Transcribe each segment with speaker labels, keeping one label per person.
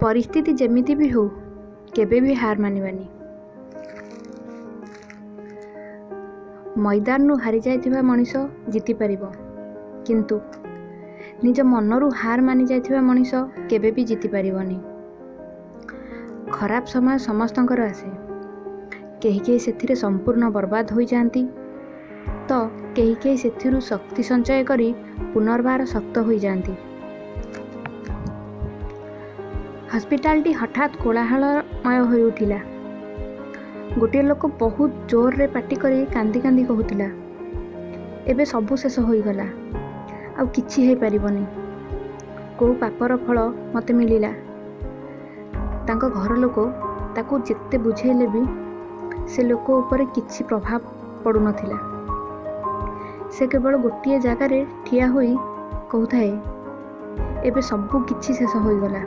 Speaker 1: ପରିସ୍ଥିତି ଯେମିତି ବି ହେଉ କେବେ ବି ହାର ମାନିବାନି। ମଇଦାନରୁ ହାରିଯାଇଥିବା ମଣିଷ ଜିତିପାରିବ, କିନ୍ତୁ ନିଜ ମନରୁ ହାର ମାନିଯାଇଥିବା ମଣିଷ କେବେ ବି ଜିତିପାରିବନି। ଖରାପ ସମୟ ସମସ୍ତଙ୍କର ଆସେ। କେହି କେହି ସେଥିରେ ସମ୍ପୂର୍ଣ୍ଣ ବର୍ବାଦ ହୋଇଯାଆନ୍ତି ତ କେହି କେହି ସେଥିରୁ ଶକ୍ତି ସଞ୍ଚୟ କରି ପୁନର୍ବାର ଶକ୍ତ ହୋଇଯାଆନ୍ତି। ହସ୍ପିଟାଲଟି ହଠାତ୍ କୋଳାହଳମୟ ହୋଇଉଠିଲା। ଗୋଟିଏ ଲୋକ ବହୁତ ଜୋରରେ ପାଟି କରି କାନ୍ଦି କାନ୍ଦି କହୁଥିଲା, ଏବେ ସବୁ ଶେଷ ହୋଇଗଲା, ଆଉ କିଛି ହେଇପାରିବନି। କେଉଁ ପାପର ଫଳ ମୋତେ ମିଳିଲା। ତାଙ୍କ ଘର ଲୋକ ତାକୁ ଯେତେ ବୁଝେଇଲେ ବି ସେ ଲୋକ ଉପରେ କିଛି ପ୍ରଭାବ ପଡ଼ୁନଥିଲା। ସେ କେବଳ ଗୋଟିଏ ଜାଗାରେ ଠିଆ ହୋଇ କହୁଥାଏ, ଏବେ ସବୁ କିଛି ଶେଷ ହୋଇଗଲା।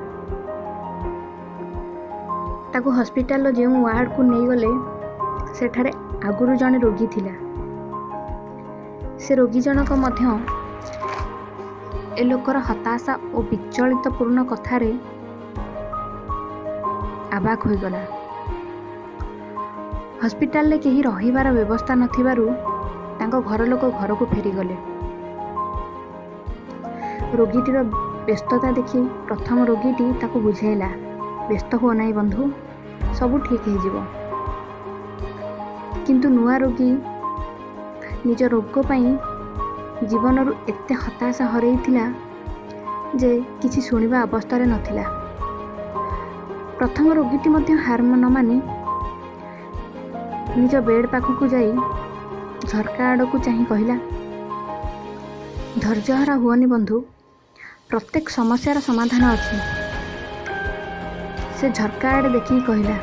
Speaker 1: ତାକୁ ହସ୍ପିଟାଲର ଯେଉଁ ୱାର୍ଡ଼କୁ ନେଇଗଲେ ସେଠାରେ ଆଗରୁ ଜଣେ ରୋଗୀ ଥିଲା। ସେ ରୋଗୀ ଜଣକ ମଧ୍ୟ ଏ ଲୋକର ହତାଶା ଓ ବିଚଳିତପୂର୍ଣ୍ଣ କଥାରେ ଆବାକ୍ ହୋଇଗଲା। ହସ୍ପିଟାଲରେ କେହି ରହିବାର ବ୍ୟବସ୍ଥା ନଥିବାରୁ ତାଙ୍କ ଘର ଲୋକ ଘରକୁ ଫେରିଗଲେ। ରୋଗୀଟିର ବ୍ୟସ୍ତତା ଦେଖି ପ୍ରଥମ ରୋଗୀଟି ତାକୁ ବୁଝାଇଲା, ବ୍ୟସ୍ତ ହୁଅ ନାହିଁ ବନ୍ଧୁ, ସବୁ ଠିକ୍ ହେଇଯିବ। କିନ୍ତୁ ନୂଆ ରୋଗୀ ନିଜ ରୋଗ ପାଇଁ ଜୀବନରୁ ଏତେ ହତାଶା ହରାଇଥିଲା ଯେ କିଛି ଶୁଣିବା ଅବସ୍ଥାରେ ନଥିଲା। ପ୍ରଥମ ରୋଗୀଟି ମଧ୍ୟ ହାର ନ ମାନି ନିଜ ବେଡ୍ ପାଖକୁ ଯାଇ ଝରକା ଆଡ଼କୁ ଚାହିଁ କହିଲା, ଧୈର୍ଯ୍ୟହରା ହୁଅନି ବନ୍ଧୁ, ପ୍ରତ୍ୟେକ ସମସ୍ୟାର ସମାଧାନ ଅଛି। ସେ ଝରକା ଆଡ଼େ ଦେଖିକି କହିଲା,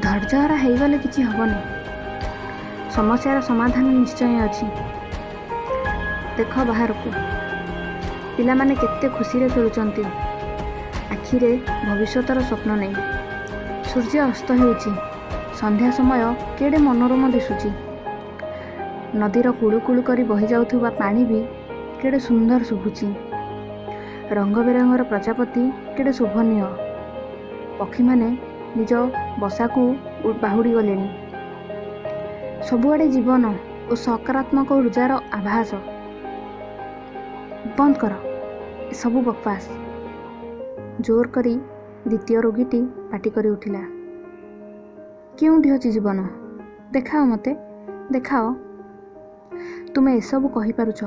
Speaker 1: ଧୈର୍ଯ୍ୟହରା ହେଇଗଲେ କିଛି ହେବନି, ସମସ୍ୟାର ସମାଧାନ ନିଶ୍ଚୟ ଅଛି। ଦେଖ ବାହାରକୁ, ପିଲାମାନେ କେତେ ଖୁସିରେ ଖେଳୁଛନ୍ତି, ଆଖିରେ ଭବିଷ୍ୟତର ସ୍ୱପ୍ନ ନେଇ। ସୂର୍ଯ୍ୟ ଅସ୍ତ ହେଉଛି, ସନ୍ଧ୍ୟା ସମୟ କେଡ଼େ ମନୋରମ ଦିଶୁଛି। ନଦୀର କୁଳୁକୁଳୁ କରି ବହିଯାଉଥିବା ପାଣି ବି କେଡ଼େ ସୁନ୍ଦର ଶୁଭୁଛି। ରଙ୍ଗ ବେରଙ୍ଗର ପ୍ରଜାପତି କେଡ଼େ ଶୋଭନୀୟ। ପକ୍ଷୀମାନେ ନିଜ ବସାକୁ ବାହୁଡ଼ି ଗଲେଣି। ସବୁଆଡ଼େ ଜୀବନ ଓ ସକାରାତ୍ମକ ଉର୍ଜାର ଆଭାସ। ବନ୍ଦ କର ଏସବୁ ବକବାସ, ଜୋର କରି ଦ୍ୱିତୀୟ ରୋଗୀଟି ପାଟି କରି ଉଠିଲା। କେଉଁଠି ଅଛି ଜୀବନ? ଦେଖାଅ ମୋତେ, ଦେଖାଅ। ତୁମେ ଏସବୁ କହିପାରୁଛ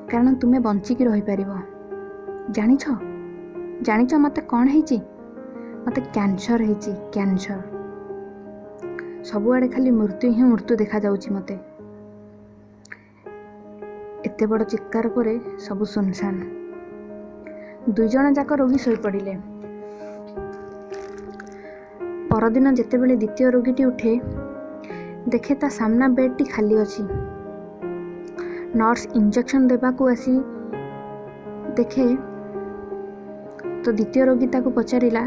Speaker 1: କାରଣ ତୁମେ ବଞ୍ଚିକି ରହିପାରିବ। ଜାଣିଛ ଜାଣିଛ ମୋତେ କ'ଣ ହେଇଛି? ମୋତେ କ୍ୟାନ୍ସର ହେଇଛି, କ୍ୟାନ୍ସର। ସବୁଆଡ଼େ ଖାଲି ମୃତ୍ୟୁ ହିଁ ମୃତ୍ୟୁ ଦେଖାଯାଉଛି ମୋତେ। ଏତେ ବଡ଼ ଚିତ୍କାର ପରେ ସବୁ ଶୂନଶାନ। ଦୁଇଜଣ ଯାକ ରୋଗୀ ଶୋଇପଡ଼ିଲେ। ପରଦିନ ଯେତେବେଳେ ଦ୍ୱିତୀୟ ରୋଗୀଟି ଉଠେ, ଦେଖେ ତା ସାମ୍ନା ବେଡ଼୍ଟି ଖାଲି ଅଛି। ନର୍ସ ଇଞ୍ଜେକ୍ସନ୍ ଦେବାକୁ ଆସି ଦେଖେ ତ ଦ୍ୱିତୀୟ ରୋଗୀ ତାକୁ ପଚାରିଲା,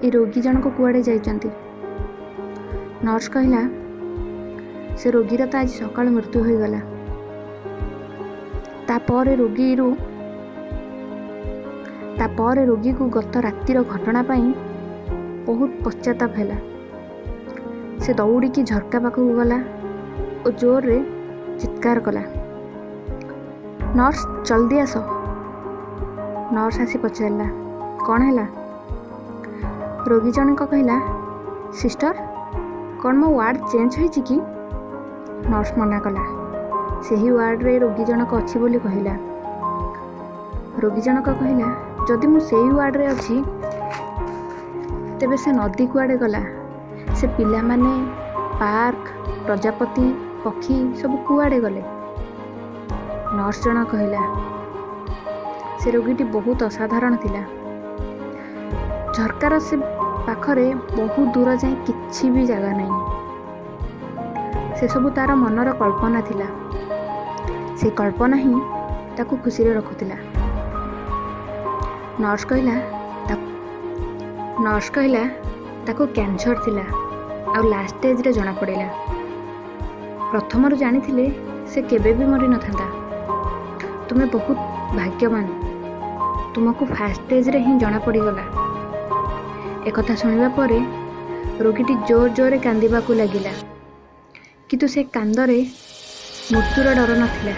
Speaker 1: ଏ ରୋଗୀ ଜଣକ କୁଆଡ଼େ ଯାଇଛନ୍ତି? ନର୍ସ କହିଲା, ସେ ରୋଗୀର ତ ଆଜି ସକାଳୁ ମୃତ୍ୟୁ ହୋଇଗଲା। ତାପରେ ରୋଗୀକୁ ଗତ ରାତିର ଘଟଣା ପାଇଁ ବହୁତ ପଶ୍ଚାତାପ ହେଲା। ସେ ଦୌଡ଼ିକି ଝରକା ପାଖକୁ ଗଲା ଓ ଜୋରରେ ଚିତ୍କାର କଲା, ନର୍ସ ଜଲ୍ଦି ଆସ। ନର୍ସ ଆସି ପଚାରିଲା, କ'ଣ ହେଲା? ରୋଗୀ ଜଣକ କହିଲା, ସିଷ୍ଟର, କ'ଣ ମୋ ୱାର୍ଡ଼ ଚେଞ୍ଜ ହୋଇଛି କି? ନର୍ସ ମନା କଲା, ସେହି ୱାର୍ଡ଼ରେ ରୋଗୀ ଜଣକ ଅଛି ବୋଲି କହିଲା। ରୋଗୀ ଜଣକ କହିଲା, ଯଦି ମୁଁ ସେଇ ୱାର୍ଡ଼ରେ ଅଛି ତେବେ ସେ ନଦୀ କୁଆଡ଼େ ଗଲା? ସେ ପିଲାମାନେ, ପାର୍କ, ପ୍ରଜାପତି, ପକ୍ଷୀ ସବୁ କୁଆଡ଼େ ଗଲେ? ନର୍ସ ଜଣ କହିଲା, ସେ ରୋଗୀଟି ବହୁତ ଅସାଧାରଣ ଥିଲା। ଝରକାର ସେ ପାଖରେ ବହୁତ ଦୂର ଯାଏଁ କିଛି ବି ଜାଗା ନାହିଁ। ସେସବୁ ତାର ମନର କଳ୍ପନା ଥିଲା। ସେ କଳ୍ପନା ହିଁ ତାକୁ ଖୁସିରେ ରଖୁଥିଲା। ନର୍ସ କହିଲା, ତାକୁ କ୍ୟାନ୍ସର ଥିଲା, ଆଉ ଲାଷ୍ଟ ଷ୍ଟେଜ୍ରେ ଜଣାପଡ଼ିଲା। ପ୍ରଥମରୁ ଜାଣିଥିଲେ ସେ କେବେ ବି ମରିନଥାନ୍ତା। ତୁମେ ବହୁତ ଭାଗ୍ୟବାନ, ତୁମକୁ ଫାଷ୍ଟ ଷ୍ଟେଜ୍ରେ ହିଁ ଜଣାପଡ଼ିଗଲା। ଏକଥା ଶୁଣିବା ପରେ ରୋଗୀଟି ଜୋର ଜୋରରେ କାନ୍ଦିବାକୁ ଲାଗିଲା, କିନ୍ତୁ ସେ କାନ୍ଦରେ ମୃତ୍ୟୁର ଡର ନଥିଲା,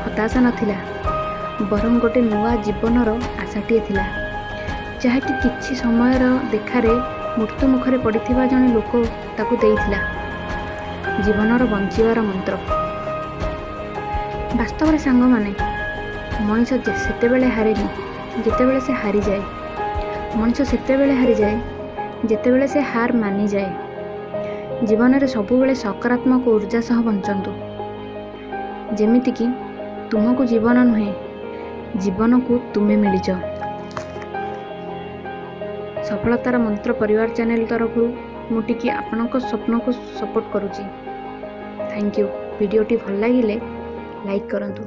Speaker 1: ହତାଶା ନଥିଲା, ବରଂ ଗୋଟେ ନୂଆ ଜୀବନର ଆଶାଟିଏ ଥିଲା, ଯାହାକି କିଛି ସମୟର ଦେଖାରେ ମୃତ୍ୟୁ ମୁଖରେ ପଡ଼ିଥିବା ଜଣେ ଲୋକ ତାକୁ ଦେଇଥିଲା ଜୀବନର ବଞ୍ଚିବାର ମନ୍ତ୍ର। ବାସ୍ତବରେ ସାଙ୍ଗମାନେ, ମଣିଷ ସେତେବେଳେ ହାରେନି ଯେତେବେଳେ ସେ ହାରିଯାଏ। ମଣିଷ ସେତେବେଳେ ହାରିଯାଏ ଯେତେବେଳେ ସେ ହାର ମାନିଯାଏ। ଜୀବନରେ ସବୁବେଳେ ସକାରାତ୍ମକ ଉର୍ଜା ସହ ବଞ୍ଚନ୍ତୁ, ଯେମିତିକି ତୁମକୁ ଜୀବନ ନୁହେଁ, ଜୀବନକୁ ତୁମେ ମିଳିଛ। ସଫଳତାର ମନ୍ତ୍ର ପରିବାର ଚ୍ୟାନେଲ ତରଫରୁ ମୁଁ ଟିକେ ଆପଣଙ୍କ ସ୍ୱପ୍ନକୁ ସପୋର୍ଟ କରୁଛି। Thank you. ଭିଡ଼ିଓଟି ଭଲ ଲାଗିଲେ ଲାଇକ୍ କରନ୍ତୁ।